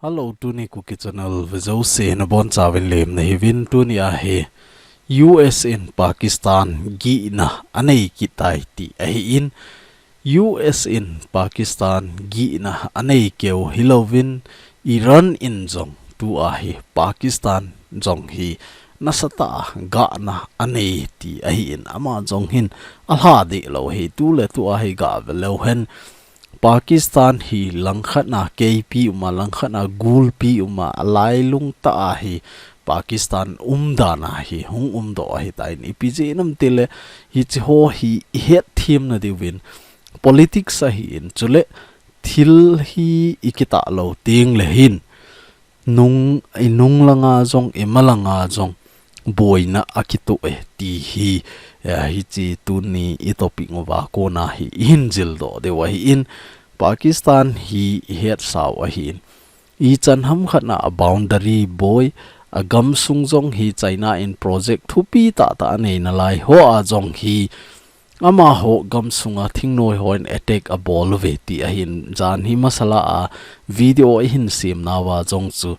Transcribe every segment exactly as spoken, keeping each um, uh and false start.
Hello, tuni Kuki Channel vejouse nabonchauvin lemna hiuvin. Tuni ahi U S in Pakistan gihna anei kit tai ti ahin, U S in Pakistan gihna anei keu hilouvin, Iran in jong tu ahi Pakistan jong hi nasatah a gahna anei ti ahin, ama jong hin alha deh lou hi. Tu le tu ahi gah ve leu hen, Pakistan hi langkhat na keipi uma, langkhat na gulpi uma, alailung tah ahi Pakistan umdan ahi hung umdoh ahitan, ipi jeh ham itile hiche ho hi ihet themna diuvin politics ahin, chule thil hi ikitah lou teng le hin nung, inung langa jong, ima langa jong boina akitoh e ti hi, eh, hiche tuni i topic uva kona hi ihin jildoh diu ahin, Pakistan hi ihet sau ahin, ichan hamkhat na a boundary boi, agamsung jong hi China in project thupi tahtah anei nalai hoa jong hi amaho gamsunga thingnoi hon attack abol uve ti ahin, jan hi masala a video ihin semnauva jong chu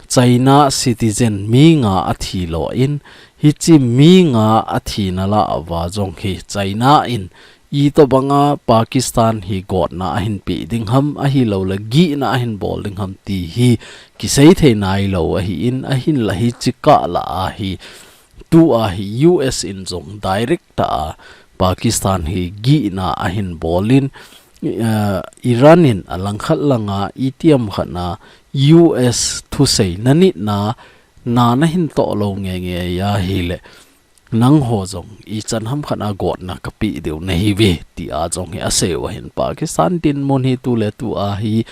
China citizen mi nga athi lou in, hiche mi nga athina lah uva jong hi China in itobanga Pakistan hi gotna ahin pe ding ham, ahilouleh gihna ahin bol ding ham ti hi kisei thei nailou ahin, ahinla hiche kah lah ahi tu ahi U S in jong direct tah a Pakistan hi gihna ahin bol in, eh, Iran in alangkhat langa itiham khat na U S thusei nanit na, na nahin toh lou nge nge ahile, nangho jong ichan hamkhat na gotna kape diu nahiuve ti a jong hi asei u ahin, Pakistan dinmun hi tu le tu ahi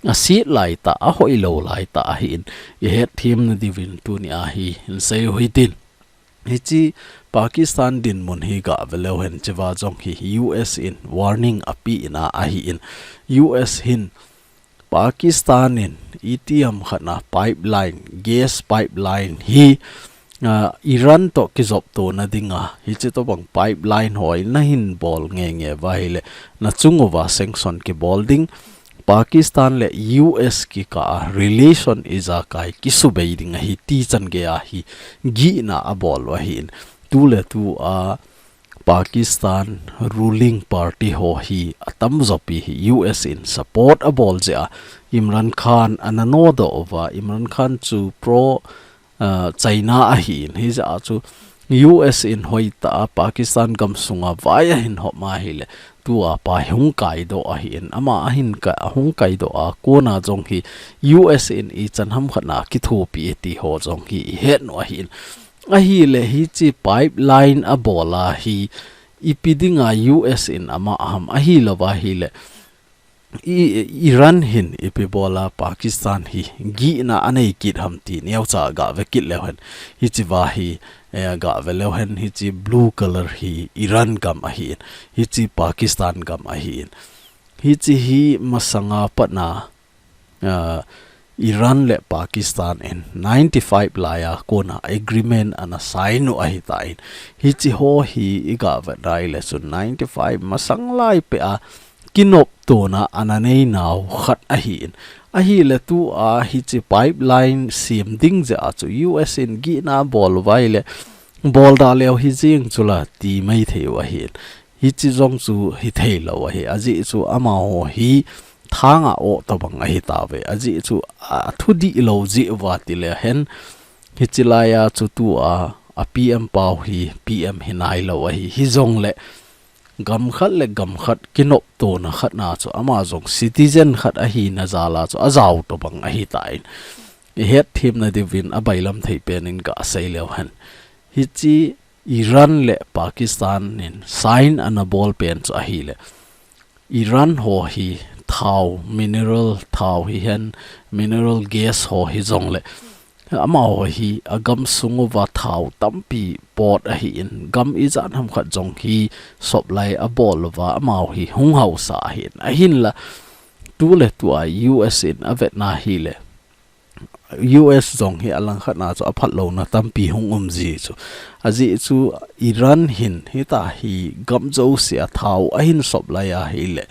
aset lai tah, ahoi lou lai tah ahin, ihet themna diuvin tuni ahi hin sei u hitin. Hiche Pakistan dinmun hi gah ve leu hen, hicheva jong hi U S in warning ape na ahin, U S hin Pakistan in itiham khat na pipeline, gas pipeline hi, ah, Iran toh kijoptona dinga, hiche tobang pipeline ho nahin bol nge nge uva ahile, nachung uva sanction kibol ding, Pakistan le U S kikah a relation ijakai kisubei ding ahi ti chan gei ahi gihna abol u ahin, tu le tu a Pakistan ruling party ho hi atamjo pi hi U S in support abol jeh a, Imran Khan ana nodoh uva, Imran Khan chu pro, ah, China ahin, hijeh a chu U S in hoitah a Pakistan gamsunga vai ahin hop ma ahile, tua pa hi hung kaidoh ahin, ama ahin ka, hung kaidoh a kona jong hi U S in ichan hamkhat na kithopi e ti ho jong hi ihet u ahin. Ahile hiche pipeline abol a hi ipi dinga U S in ama ham, ahilouva ahile I-, Iran hin ipi bol a Pakistan hi gihna anei kit ham ti neocha gah ve kit leu hen, hicheva hi, eh, gah ve leu hen, hiche blue color hi Iran gam ahin, hiche Pakistan gam ahin. Hiche hi masanga pat na, ah, Iran le Pakistan in ninety-five lai a kona agreement ana sign u ahitan, hiche ho hi igah vet ahile chun ninety-five masang lai peh a kinoptona ana neinau khat ahin. Ahile tua hiche pipeline sem ding jeh a chu U S in gihna bol uva ahile, bol da leu hi jeng chula ti mai thei u ahin. Hiche jong chu hithei lou ahi. Ajeh chu amaho hi thanga o tobang ahitauve. Ajeh chu athu dihlou jeh uva tile hen, hiche lai a chu tua a P M pau hi P M hi nailou ahi. Hijongle gam khat le gam khat kinoptona khat na chu ama jong citizen khat ahina jal a chu ajao tobang ahitan, ihet themna diuvin abailam thei pen in gah sei leu hen, hiche Iran le Pakistan in sign ana bol pen chu ahile, Iran ho hi thao, mineral thao hihen, mineral gas ho hijongle, amaho hi agamsung uva thao tampi pot ahin, gam ijat ham khat jong hi supply abol uva, amaho hi hung haosa ahin. Ahinla, tu le tua U S in avetna ahile, U S jong hi alangkhat na chu aphatlouna tampi hung um ji chu. Ajeh chu Iran hin hitia hi gam jouse a thao ahin supply ahile,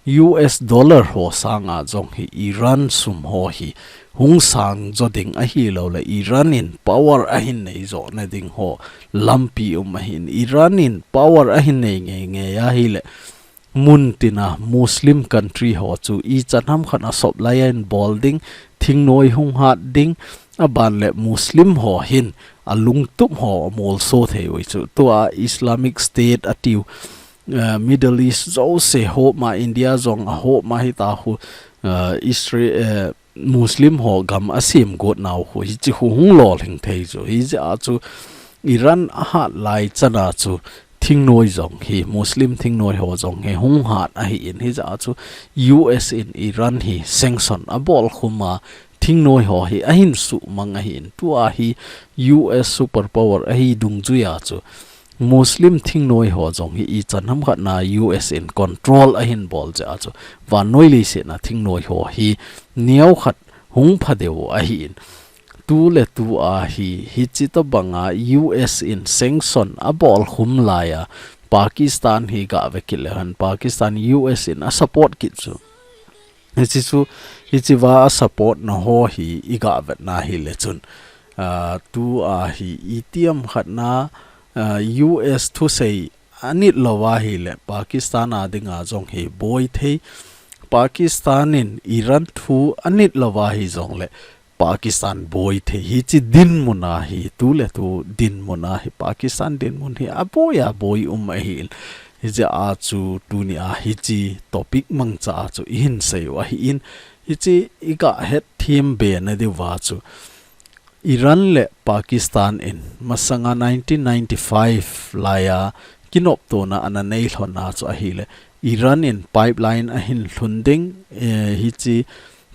U S dollar ho sanga jong hi Iran sum ho hi hung sang jo ding ahilou le, Iran in power ahin nei jo na ding ho lampi um ahin, Iran in power ahin nei ngei ngei ahile, mun tina Muslim country ho chu ichan ham khat a sop lai a in bol ding, thingnoi hung hat ding, aban le Muslim ho hin alungtup ho amolso thei uvin chu. Tua Islamic State atiu, eh, Middle East jouse hop ma, India jong ahop ma hita khu, eh, Israel, eh, Muslim ho gam asem got nau khu hichi khu hung lolhing thei chu. Hijeh a chu Iran ahat lai chana chu thingnoi jong hi, Muslim thingnoi ho jong hi hung hat ahin, hijeh a chu U S in Iran hi sanction abol khum a, thingnoi ho hi ahin suhmang ahin. Tua hi U S superpower ahi dungjuia chu Muslim thingnoi ho jong hi ichan ham khat na U S in control ahin bol jeh a chu vannoi leiset a thingnoi ho hi neo khat hung pha diu ahin. Tu le tu a hi, hichi tobang a U S in sanction abol khum lai a, Pakistan hi gah ve kit le hen, Pakistan U S in asupport kit chu. Hichi chu, hichi va asupport na ho hi igah vet na hile chun, ah, tu a hi itiham khat na, ah, U S thusei anit lou ahile, Pakistan a dinga jong hi boi thei. Pakistan in Iran thu anit lou ahi jongle, Pakistan boi thei. Hichi dinmun a hi, tu le tu dinmun a hi, Pakistan dinmun hi aboi aboi um ahin. Hijeh a chu tuni a hichi topic mangcha a chu ihin sei u ahin. Hichi igah het them be na diuva chu Iran le Pakistan in masanga nineteen ninety-five lai a kinoptona ana nei lhon a chu ahile, Iran in pipeline ahin lhun ding, eh, hichi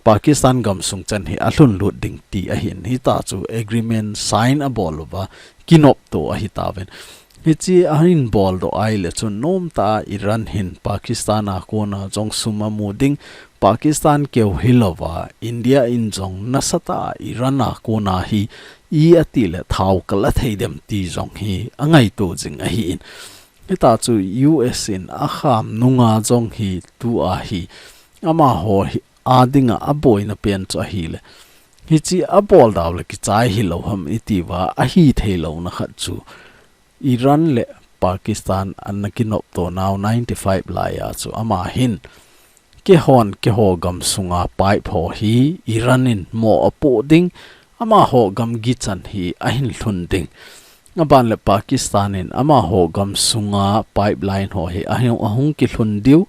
Pakistan gamsung chan hi alhun lut ding ti ahin, hita chu agreement sign abol uva kinopto ahi tauvin. Hichi ahin bol doh ahile chun nomtah a Iran hin Pakistan a kona jong sum amu ding, Pakistan keu hilouva, India in jong nasatah a Iran a kona hi i ati le thao kala thei dem ti jong hi angaito jing ahin. Hita chu U S in akham nunga jong hi tu a hi amaho hi a dinga aboina pen chu ahile, hichi abol dau le kichai hilou ham iti uva ahi thei louna khat chu Iran le Pakistan ana kinopto nau ninety-five lai a chu ama hin, keihon keiho gamsunga pipe ho hi Iran in mo apo ding, amaho gamgi chan hi ahin lhun ding. Aban le Pakistan in amaho gamsunga pipeline ho hi ahin, ahung kilhun diu.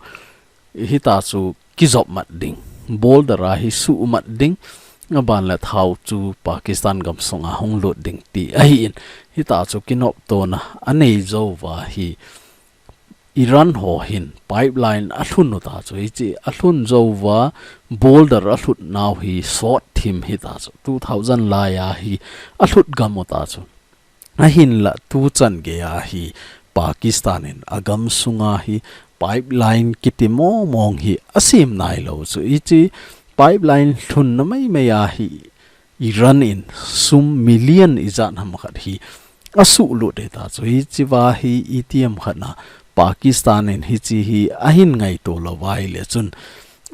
Hita chu kijop mat ding, border a hi suh mat ding, aban le thao chu Pakistan gamsunga hung lut ding ti ahin, hita chu kinoptona anei jouva hi Iran ho hin pipeline alhun uta chu, hichi alhun jouva border alhut nau hi sot thim hita chu, two thousand lai a hi alhut gam uta chu. Ahinla tuchan geiya hi Pakistan in agamsunga hi pipeline kiti mongmong hi asem nailou chu. Hichi pipeline lhunna maimai a hi Iran in sum million ijat ham khat hi asuhlut hita chu. Hichi va hi itiham khat na Pakistan in hichi hi ahin ngaito lou vai le chun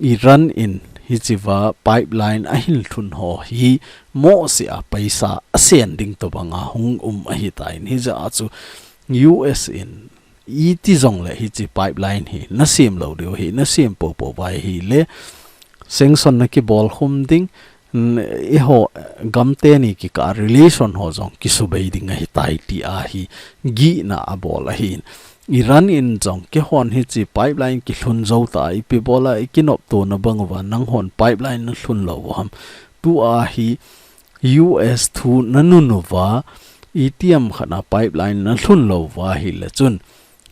Iran in hichi va pipeline ahin lhun ho hi mohseh a paisa asen ding tobanga hung um ahitan, hijeh a chu U S in iti jongle hichi pipeline hi nasem lou diu ahi, nasem poupou vai ahile sanction na kibol khum ding, n-, eiho gam teni kikah relation ho jong kisubei ding ahitai ti a hi gihna abol ahin. Iran in jong keihon hichi pipeline kilhun jou ta, ipi bola ikinoptona bang uva nanghon pipeline nalhun lou u ham. Tu a hi U S thu nanun uva, itiham khat na pipeline nalhun lou uva ahile chun,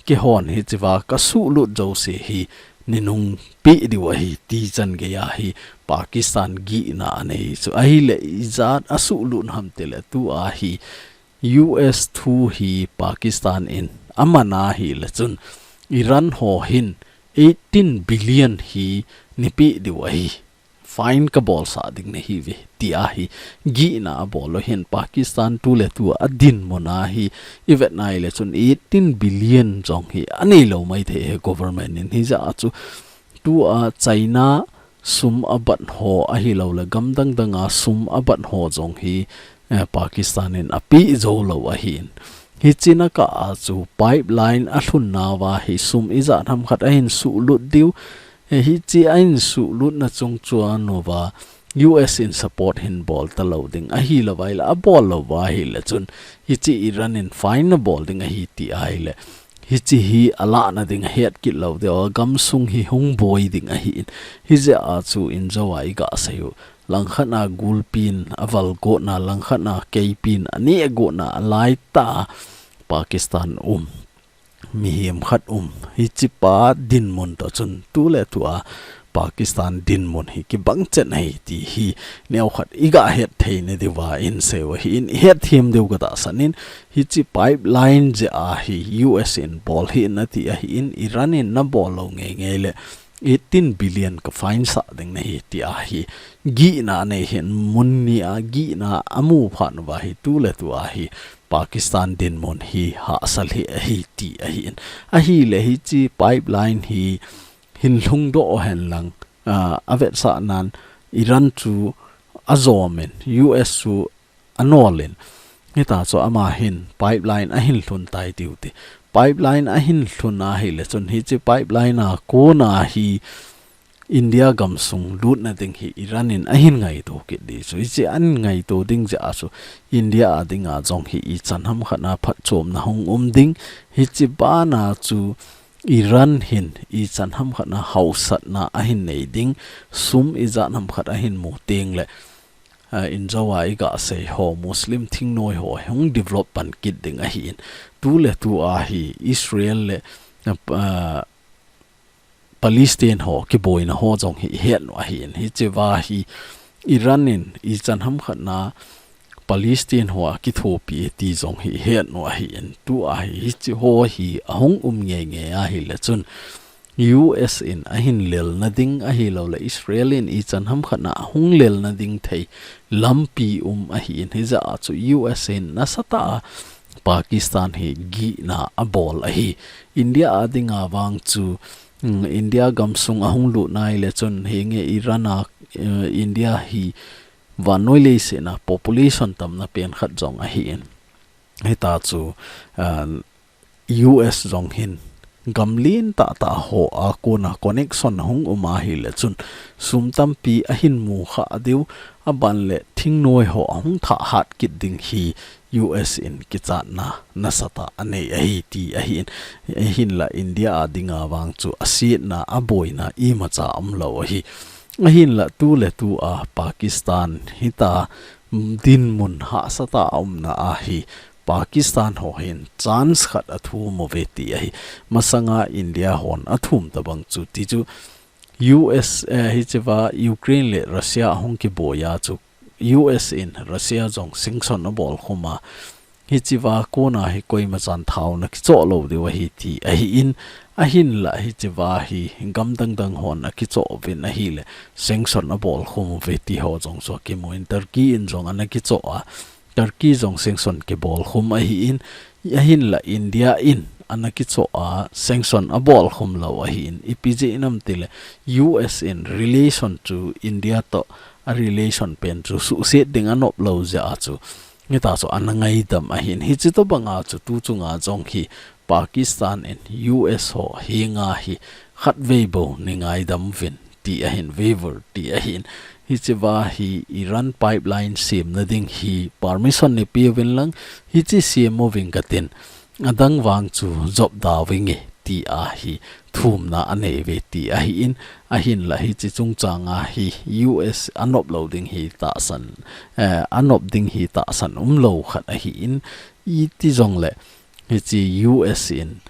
keihon hichi va kasuhlut jouse hi neinung peh diu ahi ti chan geiya hi Pakistan gihna anei chu. Ahile ijat asuhlut ham tile tu a hi U S thu hi Pakistan in aman ahile chun Iran ho hin eighteen billion hi neipeh diu ahi. Fine kabolsah ding nahiuve ti a hi gihna abol u ahin. Pakistan tuletu a dinmun a hi ivet nai le chun eighteen billion jong hi anei lou maithei ahi government in, hijeh a chu tua China sum abat ho ahilouleh gam dang danga sum abat ho jong hi, eh, Pakistan in ape jou lou ahin. Hiche na kah a chu pipeline alhun nauva hi sum ijat ham khat ahin suhlut diu. Eh, hiche ahin suhlutna chung chun uva U S in support hin bol talou ding ahilouleh abol lou uva ahileh chun hiche Iran in fine abol ding ahi ti ahileh hiche hi alahna ding ahet kit lou diu, agamsung hi hung boi ding ahin. Hijeh a chu injo a iga sei u. Langkhat na gulpin, aval gotna, langkhat na keipin, aneh gotna, alaitah a Pakistan um. Mihem khat um. Hichepa dinmun toh chun tuletua Pakistan dinmun hi kibang chet ahi ti hi neokhat iga het thei nadiuva insei u ahin, ihet them diu katahsan in, hiche pipeline jeh a hi U S in bol hih in ati ahin, Iran in nabol lou ngeingei leh eighteen billion ka fine sah ding nahi ti ahi. Gihna anei hin mun ni a gihna amu phat uva hi tuletua hi Pakistan dinmun hi hahsa lheh ahi ti ahin. Ahileh hiche pipeline hi hin lhungdoh hen lang, ah, avetsah nan Iran chu ajom in, U S chu anol in. Hita chu ama hin pipeline ahin lhun tai tiu ti. Pipeline ahin lhun ahileh chun hiche pipeline a kona hi India gamsung lutna ding hi Iran in ahin ngaito kit ding chu. Hiche ahin ngaito ding jeh a chu India a dinga jong hi ichan ham khat na phatchomna hung um ding. Hiche bana chu Iran hin ichan ham khat na hausatna ahin nei ding. Sum ijat ham khat ahin mu teng leh, ah, injo a iga sei ho Muslim thingnoi ho hung develop pan kit ding ahin. Tuletua hi Israel leh, ah, Palestine ho kiboina ho jong hi ihet u ahin. Hichea hi Iran in ichan ham khat na Palestine ho akithopi e ti jong hi ihet u ahin. Tua hi hiche ho hi ahung um ngeingei ahileh chun U S in ahin lelna ding ahilouleh Israel in ichan ham khat na ahung lelna ding thei lampi um ahin. Hijeh a chu U S in nasatah a Pakistan hi gihna abol ahi. India a dinga vang chu, mm, India gamsung ahung lut nai leh chun hinge Iran a, eh, India hi vannoi leiset a population tamna pen khat jong ahin. Hita chu, ah, U S jong hin gam lentah tah ho a kona connection ahung um ahileh chun sum tampi ahin mu kha diu, aban leh thingnoi ho ahung thah hat kit ding hi U S in kichatna nasatah anei ahi ti ahin. Ahinlah India a dinga vang chu asetna aboina imacha umlou ahi. Ahinlah tuletua Pakistan hita dinmun hahsatah a umna ahi. Pakistan ho hin chance khat athum uve ti ahi. Masanga India hon athum tabang chu ti chu U S, eh, hichea Ukraine leh Russia ahung kiboi a chu U S in Russia jong sanction abol khum a. Hichea kona hi koimachan thao nakichoh lou diu ahi ti ahin, ahinlah hichea hi gam dang dang hon akichoh uvin ahileh sanction abol khum uve ti ho jong chu akimun, Turkey in jong anakichoh a, Turkey jong sanction kibol khum ahin, ahinlah India in anakichoh a sanction abol khum lou ahin, ipi jeh inam tileh U S in relation chu India toh a relation pen chu suhset ding anop lou jeh a chu hita chu ana ngaidam ahin. Hiche tobanga chu tu chunga jong hi Pakistan in U S ho henga hi khatvei bou neingaidam uvin ti ahin, waiver ti ahin. Hichea hi Iran pipeline semna ding hi permission neipeuvin lang, hiche sem uving katin, adang vang chu jop da uvinge ti ahi thumna anei uve ti ahin, ahinlah hiche chungchanga hi U S anop lou ding hi tahsan, eh, anop ding hi tahsan umlou khat ahin, iti jongleh hiche U S in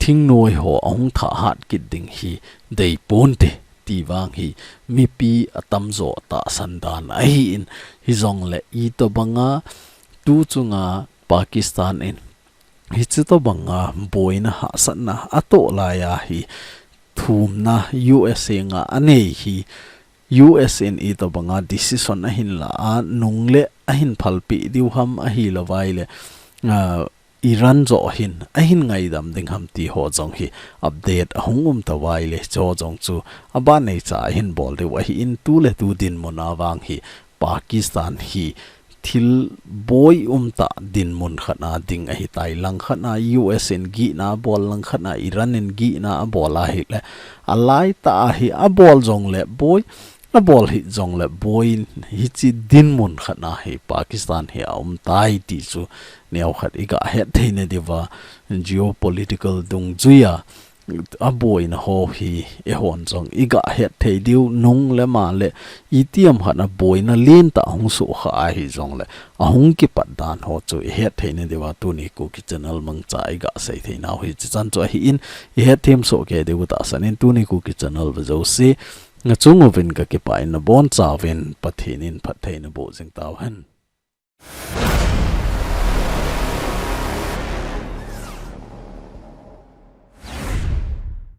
thingnoi ho ahung thah hat kit ding hi deiponte ti vang hi mipi atamjo tahsan dan ahin, hijongleh itobanga tu chunga Pakistan in hiche tobanga boina hahsatna atoh laiya hi thumna U S henga anei hi U S in itobanga decision ahin la a, nung le ahin phalpeh diu ham ahilou vai le, ah, Iran joh hin ahin ngaidam ding ham ti ho jong hi update ahung um tavai le, cho jong chu aban neicha ahin bol diu ahin, tu le tu dinmun a vang hi Pakistan hi thil boi umtah dinmun khat a ding ahitai. Langkhat a U S in gihna abol, langkhat a Iran in gihna abol ahile, alaitah a hi abol jongle boi, abol hih jongle boi, hichi dinmun khat a hi Pakistan hi aumtai ti chu neokhat iga het theina diuva, geopolitical dungjuia aboina ho hi eihon jong iga het thei diu, nung le ma le itiham khat a boina lentah hung sohkha ahi jongle, ahung kipat dan ho chu ihet theina diuva tuni Kuki Channel mangcha iga sei theinau hichi chan chu ahin, ihet them soh kei diu tahsan in tuni Kuki Channel vejouse nachung uvin kakipah in nabonchauvin Pathen in phattheina boh jing tauhen.